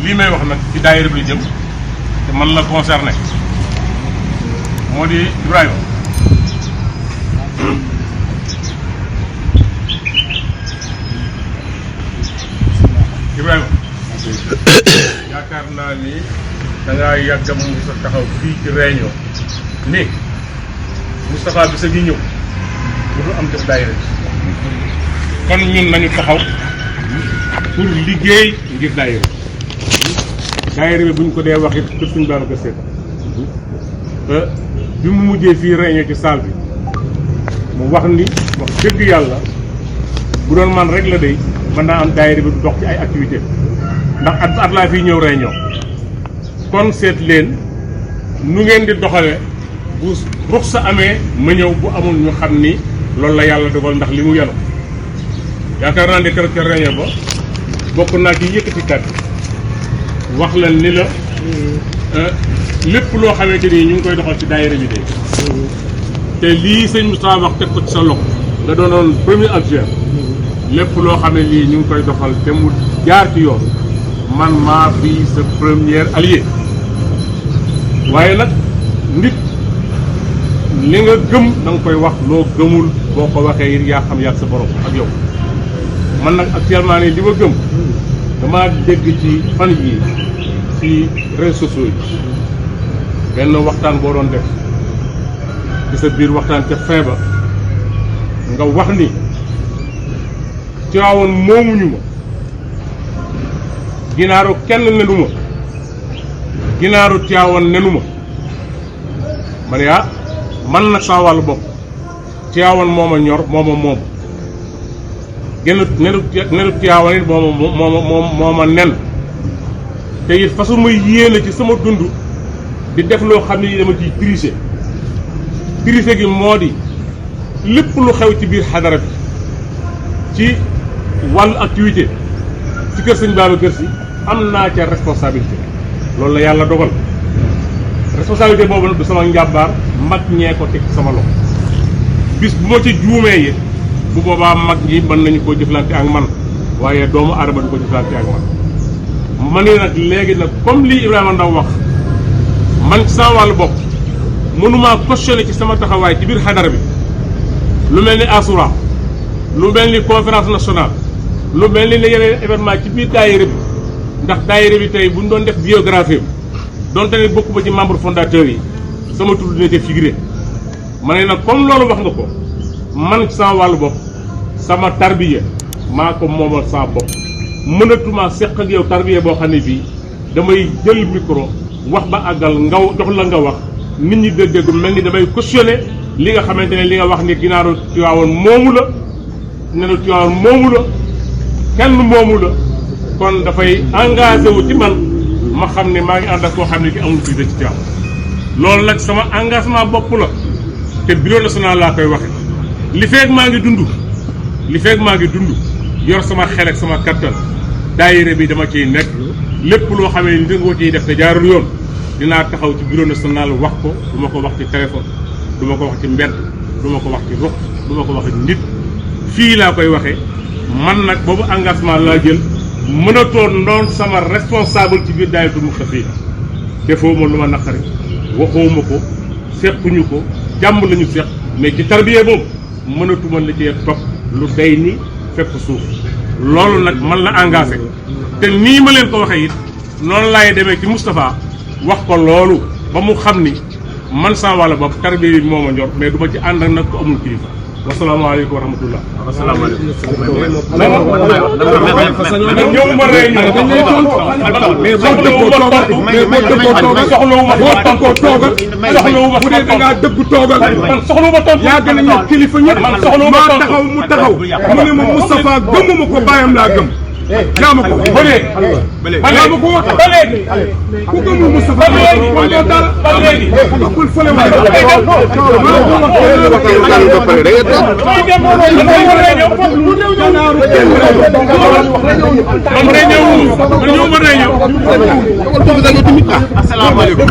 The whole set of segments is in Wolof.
lii may wax nag ci daayira bi jëm te man la concerné moo di Ibrahima yaakaar naa ni da ngaa yàgg a Moussa taxaw fii ci réunion ni Moustapha bi sa gi ñëw lu dul am def daayira bi kon ñun nañu taxaw pour liggéey ngir daayira bi buñ ko dee wax it kër suñu Babacar Sy bi mu mujjee fii réunion ci salle bi mu wax ni wax dëgg yàlla bu doon man rek la day mën naa am daayira bi du dox ci ay activité ndax at laa fii ñëw réunion kon seet leen nu ngeen di doxale bu rux sa amee ma ñëw bu amul ñu xam ni loolu la yàlla dogal ndax li mu yenu yaakaar naa ne keroog ca réunion ba bokk naa ci yëkkati kàddu wax la ni la lépp loo xamante ni ñu ngi koy doxal ci daayira bi de te lii sëñ Moustapha wax teg ko ci sa loxo nga doonoon premier adjoint lépp loo xam ne lii ñu ngi koy doxal te mu jaar ci yoon man maa fii sa premier allié waaye nag nit li nga gëm da nga koy wax loo gëmul boo ko waxee it yaa xam yaa sa borom ak yow man nag actuellement nii li ma gëm damaa dégg ci fan yii ci réseaux sociaux yi benn waxtaan boo doon def ci sa biir waxtaan ca fin ba nga wax ni Tiwaawan moomuñu ma ginaaru kenn nenu ma ginaaru Tiwaawan nenu ma ma ne ah man nag saa wàllu bopp Tiwaawan moo ma ñor moo ma moom nenu Tiwaawan it moo ma nen te it façon may yéene ci sama dund di def loo xam ne dama ciy tricher gi moo di lépp lu xew ci biir xadara bi ci wàllu activité ci kër sëñ Babacar Sy am naa ca responsabilité loolu la yàlla dogal responsabilité boobu nag du sama njàmbaar mag ñee ko teg sama loxo bis bu ma ci juumee yi bu boobaa mag ñi mën nañu koo jëflante ak man waaye doomu aadama du ko jëflante ak man ne nag léegi nag comme lii Ibrahima Ndaw wax man ci sama wàllu bopp mënumaa cautionné ci sama taxawaay ci biir xadara bi lu mel ni Asura lu mel ni conférence nationale lu mel ni yeneen événement ci biir daayira bi ndax daayira bi tey bu ñu doon def biographie donte ne bokkuma ci membre fondateur yi sama tur dina ci figuré ma ne nag comme loolu wax nga ko man ci sama wàllu bopp sama tarbiya maa ko moomal sama bopp mënatuma seq ak yow tarbiya boo xam ne bii damay jël micro wax ba àggal nga jox la nga wax nit ñi dégg mel ni damay cautionné li nga xamante ne li nga wax ni ginaaru Tiwaawan moomu la nenu Tiwaawan moomu la kenn moomu la kon dafay engagé wu ci man ma xam ne maa ngi ànd ak koo xam ne ki amul fii da ci Tiwaawan loolu nag sama engagement bopp la te bureau national laa koy waxe li feeg maa ngi dund yor sama xel ak sama kattan daayira bi dama ciy nekk lépp loo xamee ni da nga ko ciy def te jaarul yoon dinaa taxaw ci bureau national wax ko du ma ko wax ci téléphone du ma ko wax ci mbedd du ma ko wax ci ruq du ma ko wax ci nit fii laa koy waxee man nag boobu engagement laa jël mënatoon ndoon sama responsable ci biir daayiratul Muxtafiina defoo ma lu ma naqari waxooma ko sequñu ko jàmm lañu seq mais ci tarbiya moom mënatuma la cee topp lu day ni fépp suuf loolu nag man la engagé te nii ma leen ko waxee it noonu laay demee ci Moustapha wax ko loolu ba mu xam ni man sama wàlla bopp tarbiya bi moo ma ñor mais du ma ci ànd ak nag ko amul kilifa wasalaamaaleykum wa rahmatullah. wasalaamaaleykum. ñëwuma réunion. bu dee da ngaa dëgg toogal. yaa gën a ñor kilifa ñëpp. maa taxaw mu taxaw. mu ne ma Moustapha gëmuma ko bàyyam laa gëm. yaa ma ko ba léegi. yaa ma ko wax ba léegi. ku gëmul Moustapha kon doo dal. bul fële ma asalaamaaleykum.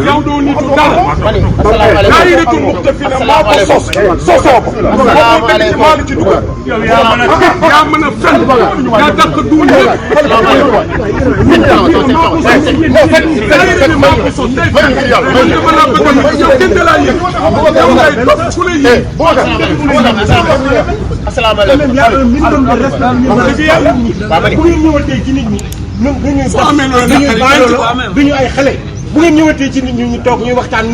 yow doo nitu dara. daayiratul muxtafina maa ko sos sosoo ko. maa ci dugal. yaa mën a fen. yaa dàq duul yëpp. maa ko sos tey kenn de laa yëg. yow ngay dof ku lay yëg. asalaamaaleykum. du ñu ay xale bu ngeen ñëwatee ci nit ñi ñu toog ñuy waxtaan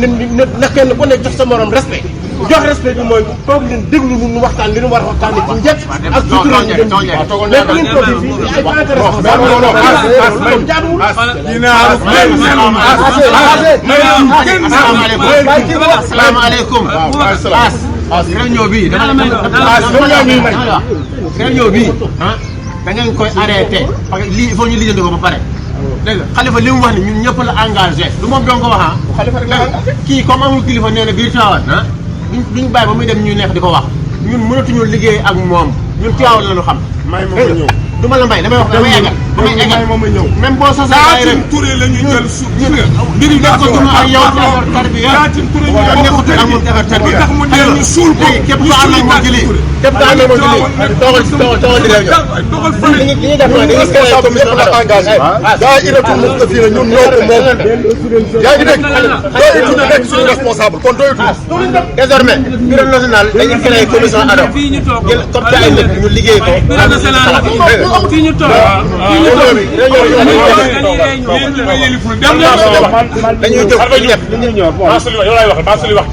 na kenn ku ne jox sa morom respect jox respect bi mooy toog leen déglu ñu waxtaan li ñu war a waxtaanee ci njëkk ak sutura ñu dem mais bu ngeen toogee fii ay asalaamaaleykum. réunion bi réunion bi da ngeen koy arrêté parce que lii il faut ñu lijjanti ko ba pare. dégg nga Khalifa li mu wax ni ñun ñëpp la engagé du moom dong ko wax ah. kii comme amul kilifa nee na biir Tivaouane ah duñ bàyyi ba muy dem ñuy neex di ko wax ñun mënatuñu liggéey ak moom ñun Tivaouane la ñu xam. may moom ma ñëw. du ma la mbay damay wax damay eggal. damay eggal may moom ma ñëw. même boo sosee bàyyi rek Turé la ñu jël suuf. mbir yi def ko dund ak yow ci affaire tarbiya. Turé ñu nekkutul ak moom affaire tarbiya. tax mu dellu ñu suul ko. képp ku ànd ak moom ci lii. képp ku ànd ak moom ci lii toogal di réunion. doxal fële. li ñuy def mooy dañuy créé commission la engagé. daayiratul muxtafina ñun ñoo ko moom. yaa ngi dégg doyutul nekk suñu responsable kon doyutul. désormais bureau national dañuy créé commission ad hoc jël comme ça ay nit ñu liggéey ko. fii ñu toog dañuy jóg ñu def yow laay wax maa suli wax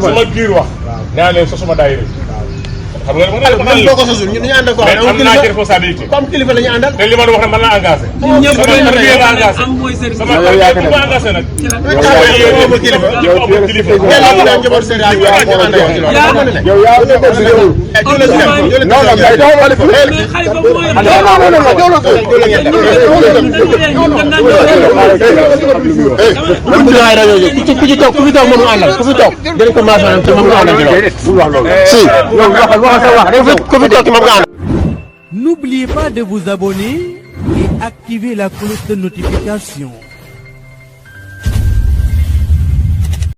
sama biir wax naa leen sosuma daayira xam nga même boo ko sosul ñun dañu ànd ak koo xam ne am naa ci responsabilité comme kilifa la ñu àndal. te li ma wax ne man la engagé ñëpp sama biir la engagé am mooy sëriñ sama kilifa bu ma engagé nag yow kilifa yàlla ñu njaboot seen ak ñu ànd ak yow yaa mais Khalifa bu ku ci toog ku fi toog mënu àndal ku fi toog dinañ ko maasoo te moom nga àndal ci loolu. si yow waxal sa wax ku fi toog moom nga àndal. N'oubliez pas de vous abonner et activer la cloche de notification.